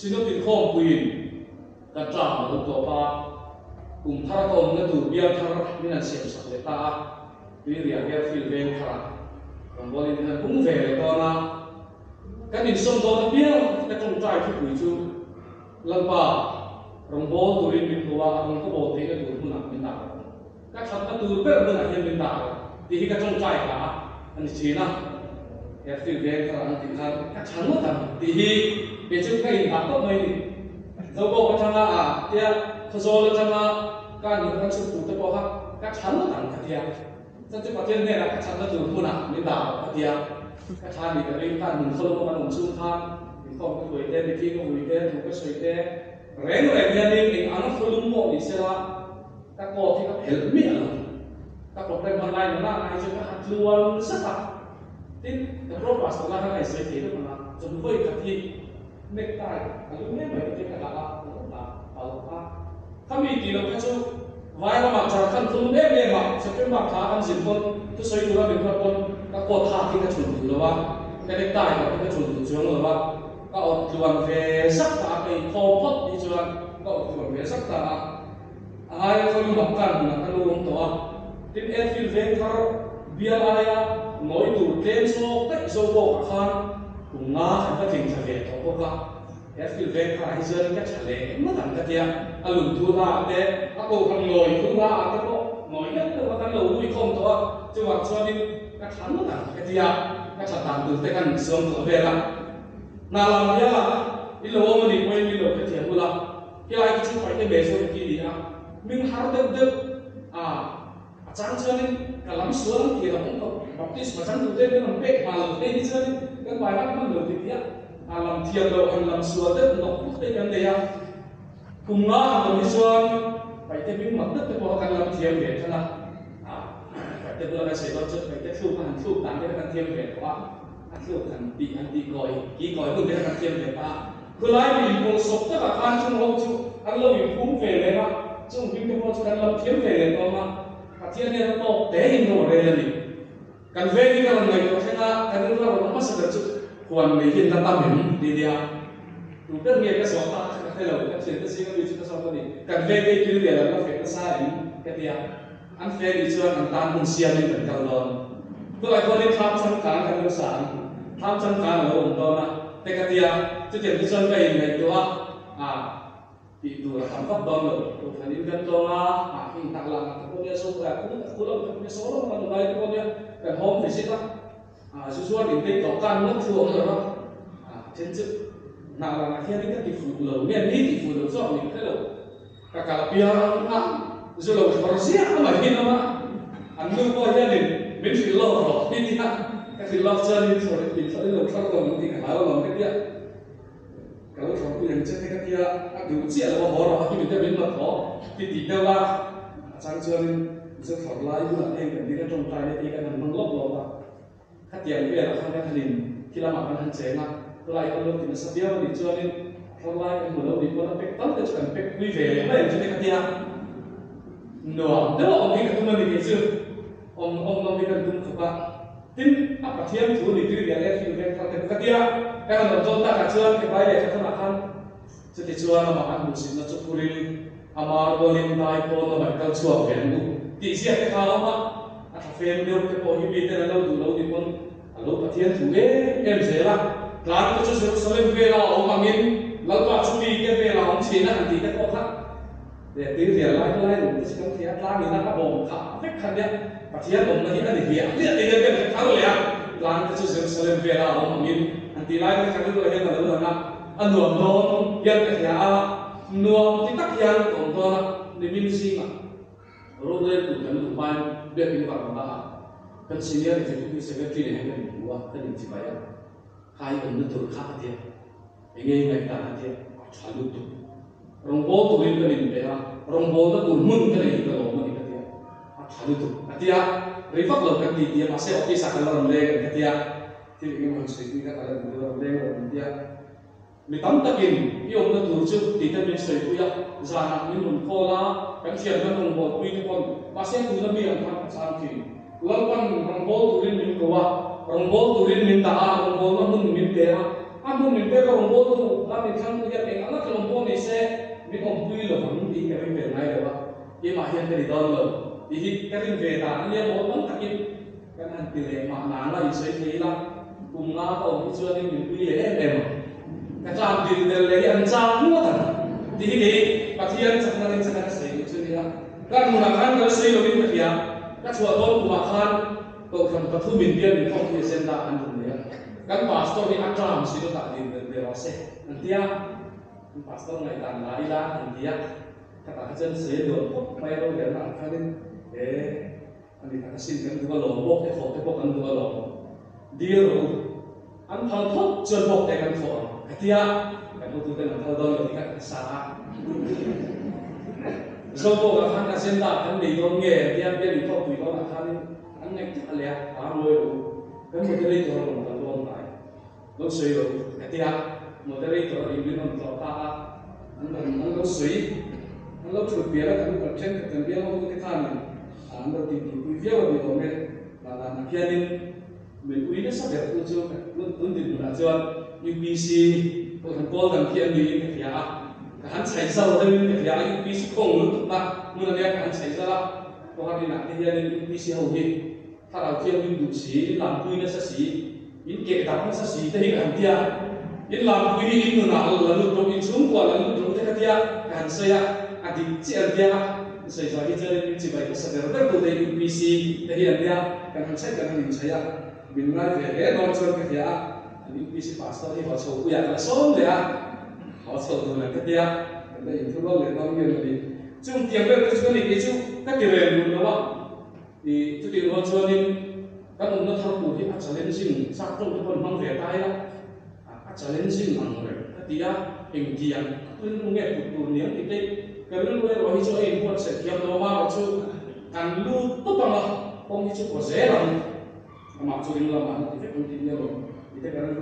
Synod inkhawmpuiin kan term a lo tawp a, kum thar ka awmna tur bial thar min han siam sak leh ta a, Tuirial Airfield veng tharah rawngbawlin min han hung ve leh dawn a, kan insawm dawn apiang ka tawngtai thupui chu Lalpa rawngbâwl turin min hmu a, a rawn ka bawl theihna tur hmunah min dah rawh. Ka thatna tur ber hmunah hian min dah rawh tih hi ka tawngtai hla a ni thin a. Airfield veng thar ang tih khan ka tha ngawt ang tih hi kei chu ka indah tawp mai ni. Zobawk atanga a tia Khawzawl atanga ka nuh kan chhuk tur te pawh kha ka tha ngawt ang ka tia. Chuan chu Pathian hnenah ka thatna tur hmunah min dah rawh ka tia. Ka tha ni ka ring khan hmun khawlum a kan awm chung khan inkhawm ka hruai te, mithi ka vui te, thu ka sawi te reng reng hianin eng ang khawlum pawh ni sela Ka coat hi ka phelh miah lo. Ka program hman lai nana ngai chu ka ha tluan zat a. Tin, ka pro pastor lai khan ka insawi thei deuh ang a, chawhnu vawi khat hi necktie a lum em mai te ka dah a, ka lo dah palh a. Khami tih loh kha chu vai ramah Jharkhand thum em em ah September thla kan zin pawn thusawi tura min ruat pawn ka coat hak hi ka chhun duh lo a, ka necktie pawh hi ka chhun duh chuang lo a, ka awt tluan ve zak ta a, ka inkhawm phawt tih chuan ka awt tluan ve zak ta a. A aia khaw lumah kar hmunah ka lo awm tawh a, tin airfield veng thar bial aia nawi tur tlem zawk daih zo bawkah khan kum nga kan va tling thla ve tawh bawk a, airfield veng tharah hi chuan ka tha leh ngawt ang ka tia, a lun thu hla ah te, a kohhran nawi thu hla ah te pawh nawi deuh deuh a kan lo hui khawm tawh a, chuvang chuanin ka tha ngawt ang ka tia, ka that dan tur te kan suam tawh vel a, hna lam bialah i lo awm a nih pawhin min lo hrethiam ula. Helai te chu paihte majority ni a, hming har deuh deuh a, a chang chuanin ka lam sual ang tih a awm tawh, baptisma chang duh te min rawn pek hma lo phei hi chuanin kan pai rat hman lo ti tih a, a lam thiam loh han lam sual deuh nawk nawk te kan nei a, kum nga han awm hi chuan paihte hming mak deuh te pawh kha kan lam thiam ve than a, a paihte bula kan sawi dawn chuan paihte thluk a han thluk dan te kha kan thiam ve tawh a, a thluk han tih han tih kawi ki kawi hun te kha kan thiam ve ta a. Khulai mi inpawlsawp takah khan chung ho chu an lo inphum ve leh a, chung hming te pawh chu kan lam thiam ve leh tawm a, Pathian hian a tawk te in ro a rel a ni. Kan veng hi ka rawn ngaihtuah thleng a, kan in ro rawn hmasa ber chu huan nei hian la tam em ti nia. Tu ber nge ka zawh ta kha ka hre lo, ka thiante zinga mi chu ka zawk a ni. Kan veng te hi thil lian an la feh nasa em ka ti a, an feh nih chuan an tan hmun siamin kan kal dawn. Khulai khuanin thlam changkang kan lo sa ang, thlam changkang a lo awm dawn a te ka ti a, chutiang te chuan ka inngaihtuah a, ah tih tur a tam vak dawn lo. Kohhran in kan tlawng a, ah heng tak lah te pawh nia, so ah khu khu lam te pawh nia, saw lam kan awm lai te pawh nia, kan home visit a, ah zu chuan intei tawh kan ngawt thu a awm lo va, ah then chu hnah lanah hianin ka ti fuh lo nge ni tih fuh lo zawk ni ka hre lo. Ka kal piang a, zu lo thlawr ziah mai hi lam a, an nu pawh hianin min hrilh lawk rawh hi nia, ka hrilh lawk chuan in thlawr in thlawr in lo thlawr lo ang tih ka hlau alawm ka tia, ka lo thlawr pui ang che te ka tia, a duh chiah lo a haw rawh a hi mite min rawn haw ti tih deuh a, a chang chuanin zu thlawr lai bulah heng kan ding a tawngtai na tih kan han hmang lawk lawk a. Khatiang velah khan kan hanin khi lamah kan han cheng a, khulai kan lo ti nasa viau a nih chuanin a thar lai kan hmu lo nih pawn a pek tal te chu kan pek pui ve leh mai ang chu te ka tia. Nuam deuh a awm hi ka tum a ni kei chu, awm awm nawm hi kan tum khawp a. Tin, a Pathian thu ni tui rial airfield veng thar te pawh ka tia, kan han awm dawn takah chuan ke vai leh thla thanah khan chutichuan amah an hmuhsitna chu phurin ama rualin dai pawn lamah i kal chhuak ve ang u tih ziak te kha a awm a. A tha fem deuh te pawh hi miten an lo duh lo ni pawn a lo Pathian thu em em zel a, tlan te chu Jerusalem vela a awm angin Lalpa chu mi te vela a awm thin a han tih te pawh kha leh tui rial lai lai lung te chu kan thei a, tlang ina a bawm khah vek kha nia Pathian awmna hi a ni hliah hliah tih hian kan hre thar leh a, tlan te chu Jerusalem vela a awm angin han tih lai te kha rilru ah hian a lo lang a, a nuam dawn hian ka hria a, nuam ti tak hian ka awm dawn a, nimin zingah. Rorel tur kan luh hmain biakin varanda ah kan Senior Executive Secretary nen hian kan inhmu a, kan inchibai a, kha i awmna tur kha a tia, enge i ngaihdan a tia, a tha lutuk. Rawngbâwl turin kan inpe a, rawngbâwlna tur hmun ka nei hi ka lawm a ni ka tia, a tha lutuk a tia, rei vak lo kan ti tia, mahse office ah kan la rawn leng ang ka tia, thil engemaw han sawi pui kha ka la duh deuh a rawn leng rawh min tia. Mi tam takin i awmna tur chu tih te min sawipui a, zanah min rawn call a, kan thian kan rawngbawlpui te pawn mahse tuna mi ang khan ka chang thin. Lalpan rawngbâwl turin min ko a, rawngbâwl turin min dah a, rawngbâwlna hmun min pe a, a hmun min pek a rawngbâwltu a min thlang tu hian eng. pui pel ngai lo a, keimah hian ka ni dawn lo tih hi ka rin ve dan a nia mawl mang takin kan han ti leh mah nang la insawi thei ila kum nga ka awm hi chuanin min pui leh em em ang. Ka tlan dil tel leh hi an chak ngawt ang tih hi kei Pathian chakna rin chaka ka sawi duh chu a nia. Ka hmunah khan ka la sawi lovin ka hria, ka chhuah dawn kumah khan Kohhran pathumin bial min khawm hi agenda an rawn nei a, kan pastor hi a term synod-ah din belh ve rawh se an ti a, kan pastor ngaihdan la ila an ti a, khatah kha chuan sawi a nuam khawp mai a rorelna ang khanin he a ni tak asin kan duh alawm bawk te thawh te pawh kan duh alawm dil rawh u an phal phawt chuan bawk te kan thawh ang ka ti a, kan hotuten an phal dawn lo tih kha ka sa a. Zobawkah khan agenda kan nei dawn nge tia bial inkhawmpui dawnah khanin an ngaihtuah leh a, a ngawi rawh u, kan moderator a rawn kal dawn hnai, lo sawi rawh u ka ti a, moderator a inrin rawn tlawh ta a, an rawn an lo sawi, an lo thut bial a kan kan thenkhat kan bial ho te khanin an lo titipui viau a ni awm e, mah danah khianin min ui nasa ber tu chu tun dinhmunah chuan UPC kohhran pawl dang khi an niin ka hria a, ka han chhaih zal deuhin ka hria a, UPC khawng lutukna hmun ania ka han chhaih zal a, Kohhran inah te hianin UPC ho hi thlarau thianghlim duh si, in lampui nasa si, in keh dak nasa si te hi ka han tia, in lampui hi in nunah la lut rawh, in chhungkua la lut rawh te ka tia ka han sawi a, a dik chiah an tia a. Sawi zawh hi chuanin min chibai hmasa ber ber tute UPC te hi an nia, kan han chhaih kan han inchhaih a, min ngai ve hle dawn chuan ka hria a, an UPC pastor hi haw chho puiah ka la sawm leh a, haw chho dun ang ka tia, kan la inthu rual leh dawn nge mawni. Chung tiang vel te chu ka ni kei chu ka ti reng run lo a, i chutih rual chuanin kan awmna thar tur hi a challenging chak tawk te pawh an hmang ve ta ila, A challenging ang reng ka ti a, engtiang rilru nge put tur niang ti te ka rilru erawh hi chu a inbuatsaih thiam lo amarawh chu kan lut tawp ang a, kawng hi chu kaw zel ang amah chu ring lamah an ti vek ang tih nia lawm ti te ka rilru.